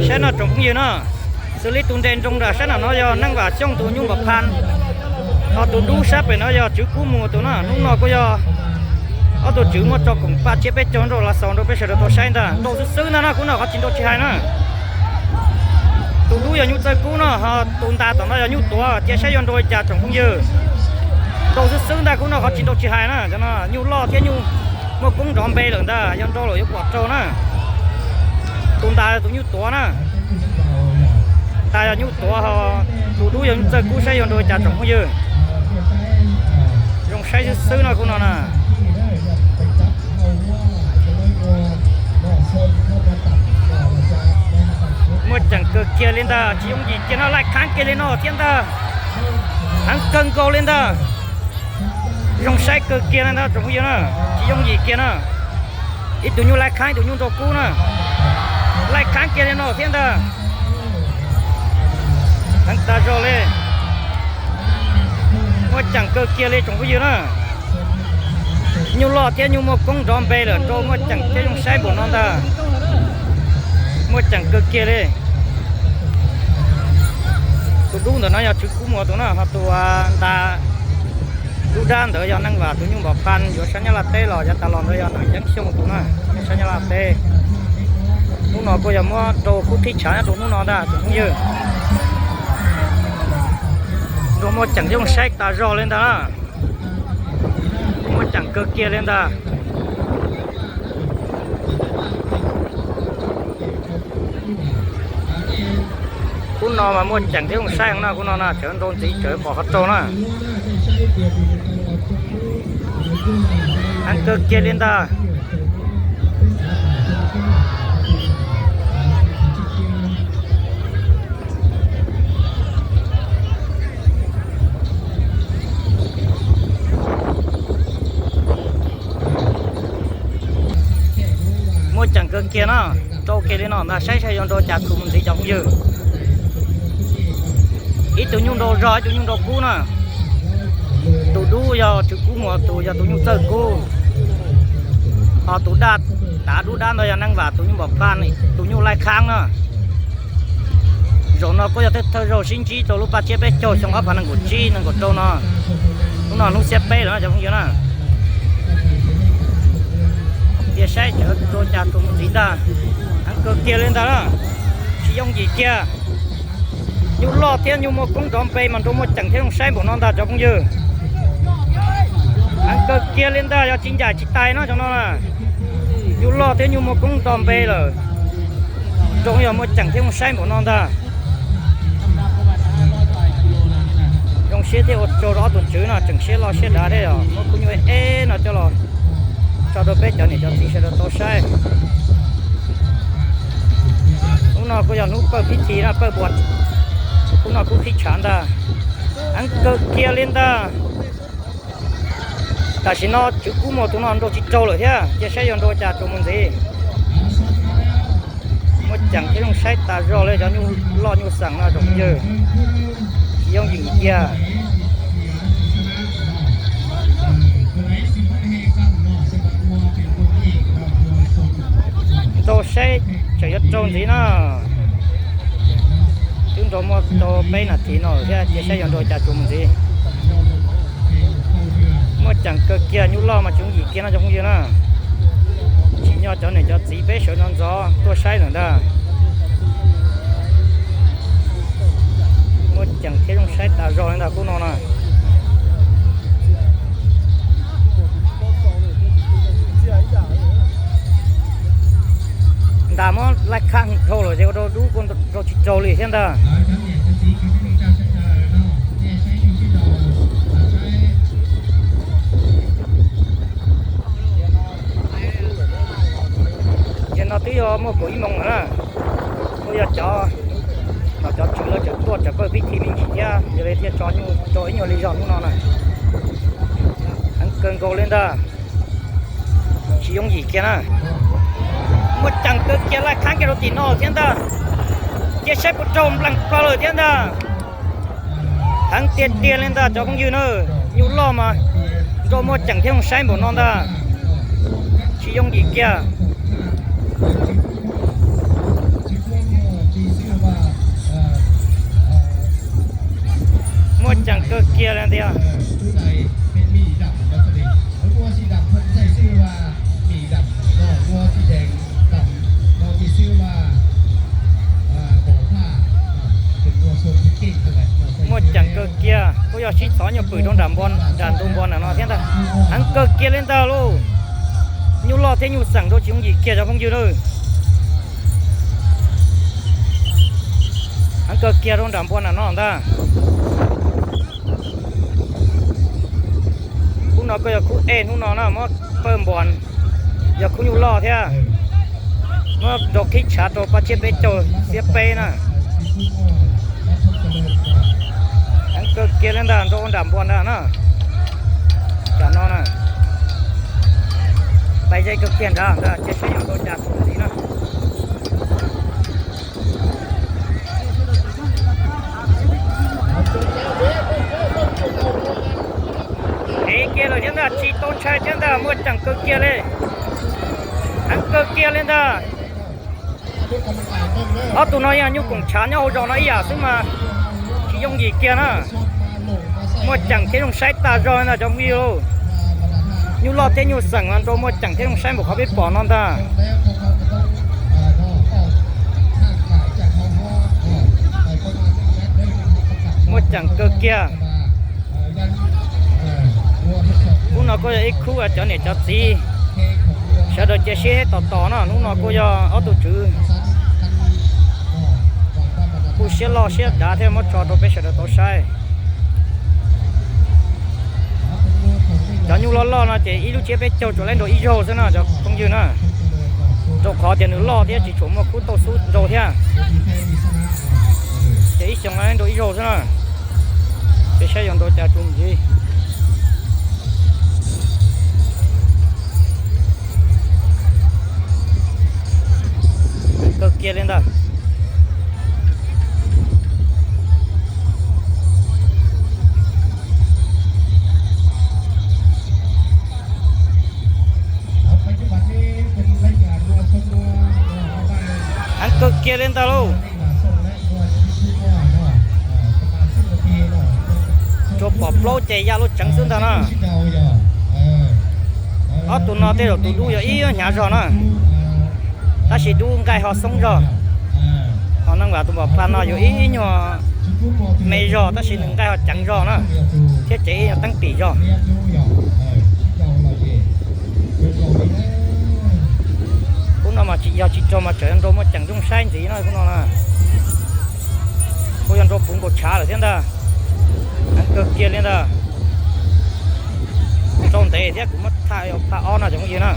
Saib no tsoom phooj ywg na, xws li tus nres nroos nram sab nram no yog Neej Vam Xyooj tus nyuj npam phaj, ho tus dub sab pem no yog Tswv Kub Muas tus na. Hnub no kuj yog ob tug tswv muaj tso koom paj tsiab peb caug nrau los xaus rau peb sawv daws tau saib ntag. Nrau xwb xwb ntag na, kuv no qhov tsis nrau tsis hais na. Tus dub yog nyuj txawj kub no, ho tus ntas tom no yog nyuj tuav, cia saib yuav nrau li cas tsoom phooj ywg. Nrau xwb xwb ntag, kuv no qhov tsis nrau tsis hais na. Cov no nyuj loj thiab nyuj muaj koob nrov npe lawm ntag, yog nrau lawm yuav pom rau na. Tus ntas yog tus nyuj tuav na, ntas yog nyuj tuav, ho tus dub yog nyuj txawj kub, saib yuav nrau li cas tsoom phooj ywg. Zoo saib xwb xwb no, kuv no na. Muaj ceem kawg kiag li ntag, tsis yooj yim kiag no, laij khaab kiag li no thiab ntag. Heev kawg nkaus li ntag. Zoo saib kawg kiag li ntag tsoom phooj ywg na, tsis yooj yim kiag na. Ib tug nyuj laij khaab, ib tug nyuj nrau kub na. Laij khaab kiag li no thiab ntag. Heev tas zog li. Muaj ceem kawg kiag li tsoom phooj ywg na. Nyuj loj thiab nyuj muaj koob nrov npe lawm, nrau muaj ceem thiab zoo saib npaum no ntag. Muaj ceem kawg kiag li. Tus dub ntawm no yog Tswv Kub Muas tus na, ho tus ntas dub dab ntawd yog Neej Vam tus nyuj npam phaj yuav sab Nyab Laj teb los, yav tas los ntawd yog Neej Yeeb Xyooj tus na, sab Nyab Laj teb. Hnub no kuj yog muab rau khub qhib tshav nyob rau hnub no ntag tsoom phooj ywg. Nrau muaj ceem thiab zoo saib tas zog li ntag na. Muaj ceem kawg kiag li ntag. Khub no mas muaj ceem thiab zoo saib heev na, khub no na tseem nrau ntxiv tseem pom qhov rau na. Heev kawg kiag li ntag. Muaj ceem kawg kiag no, rau kiag li no ntag, saib saib yuav nrau cas txuas mus ntxiv cov phooj ywg. Ib tug nyuj nrau zog, ib tug nyuj nrau kub na. Tus dub yog Tswv Kub Muas tus yog tus nyuj txawj kub, ho tus daj tav dub dab ntawd yog Neej Vam tus nyuj npam phaj, tus nyuj laij khaab na. Zaum no kuj yog thawj thawj zaug sib ntsib rau lub paj tsiab peb caug xyoo ob phav nees nkaum tsib nees nkaum rau no. Hnub no hnub xiab peb lawm no cov phooj ywg na. Cia saib tseem nrau cas txuas mus ntxiv ntag. Heev kawg kiag li ntag na, tsis yooj yim kiag. Nyuj loj thiab nyuj muaj koob nrov npe mas nrau muaj ceem thiab zoo saib npaum no ntag cov phooj ywg. Heev kawg kiag li ntag, yog tsis ncaim tsis tais no cov no na. Nyuj loj thiab nyuj muaj koob nrov npe lawm, nrau yog muaj ceem thiab zoo saib npaum no ntag. Zoo siab thiab ua tsaug rau ob tug tswv no tseem siab loj siab dav thiab yog muab khub nyuj eb no coj los tso rau peb cov niam cov txiv sawv daws tau saib. Hnub no kuj yog hnub pawj pib thi na, pawj npuas, hnub no kuj qhib tshav ntag. Heev kawg kiag li ntag. Tam sim no Tswv Kub Muas tus no nrau tsis rau lawm thiab, cia saib yuav nrau cas txuas mus ntxiv. Muaj ceem thiab zoo saib tas zog li cov nyuj loj nyuj xeem no tsoom phooj ywg. Tsis yooj yim kiag. Nrau saib tseem yuav rau ntxiv na. Twb nrau muaj tau peb nas this no thiab, cia saib yuav nrau cas txuas mus ntxiv. Muaj ceem kawg kiag, nyuj loj mas tsis yooj yim kiag no cov phooj ywg na. Tsim nyog cov niam cov txiv peb sawv ntxov ntxov tuaj saib lawm ntag. Muaj ceem thiab zoo saib tas zog li ntag khub no na. Ntas muab laij khaj dhau lawm ces ua rau dub kuj rau tsis rau li thiab ntag. Ces no twb yog muaj kaum ib moos lawm na. Kuj yog cov, cov tswv lawv tseem tuaj tseem pawj pib thi me ntsis thiab, yog li thiaj tso nyuj rau ib nyuag li zog hnub no na. Heev kawg nkaus li ntag. Tsis yooj yim kiag na. Muaj ceem kawg kiag, laij khab kiag rau tim no thiab ntag. Cia saib puas raug nplees plaws lawm thiab ntag. Heev tiag tiag li ntag cov phooj ywg na. Nyuj loj mas nrau muaj ceem thiab zoo saib npaum no ntag. Tsis yooj yim kiag. tiag. Muaj ceem kawg kiag, kuj yog sib txhov nyuag pwm rau nram npua, nram ntug npua ntawm no thiab ntag. Heev kawg kiag li ntag lauj. Nyuj loj thiab nyuj xeem rau tsis yooj yim kiag cov phooj ywg na. Heev kawg kiag rau nram npua ntawm no ntag. Khub no kuj yog khub ej hnub no na, muab pawj npua, yog khub nyuj loj thiab. Muab rau qhib tshav rau pab tsiab peb caug xiab peb na. Heev kawg kiag li ntag, nrau nram npua ntag na. Tam no na, pais ze kawg kiag nrad ntag, cia saib yuav nrau cas txuas ntxiv na. Heev kiag lawm thiab ntag, tsis tau ntshai thiab ntag, muaj ceem kawg kiag li. Heev kawg kiag li ntag. Ob tug no yog nyuj koom tshav nyob hauv zos no ib yam xwb mas tsis yooj yim kiag na. Muaj ceem thiab zoo saib tag zog na cov phooj ywg. Nyuj loj thiab nyuj xeem mas nrau muaj ceem thiab zoo saib npaum qhov peb pom no ntag. Muaj ceem kawg kiag. Hnub no kuj yog ib khub cov niam cov txiv sawv daws cia siab tos tos no, hnub no kuj yog ob tug tswv kuj siab loj siab dav thiab muab tso rau peb sawv daws tau saib. Cov nyuj loj loj no ces ib lub tsiab peb caug tsuas laib nrau ib zaug xwb no cov phooj ywg na. Rau qhov tias nws loj thiab tsis tshua muaj khub tauj xub nrau thiab. Ces ib xyoos laib nrau ib zaug xwb na. Ces saib yuav nrau cas txuas ntxiv. Kawg kiag li ntag. Heev kawg kiag li ntag lauj. Tsuas pom plaub ces ya luaj tseev xwb ntag na. Ob tug no tej zaum tus dub yog ib hnyav zog na, tab sis dub nqaij ho xoob zog. Ho neej vam tus npam pha no yog ib nyuag me zog tab sis nws nqaij ho ceev zog na, thiab ces ib nyuag teeb pim zog. Khub no mas tsis yog tsis raug mas tseem nrau muaj ceem zoo saib ntxiv no khub no na. Kuj yog nrau puv nkaus tshav lawm thiab ntag. Heev kawg kiag li ntag. Nrau ntev thiab kuv muab tham yog phaj ob no cov phooj ywg na.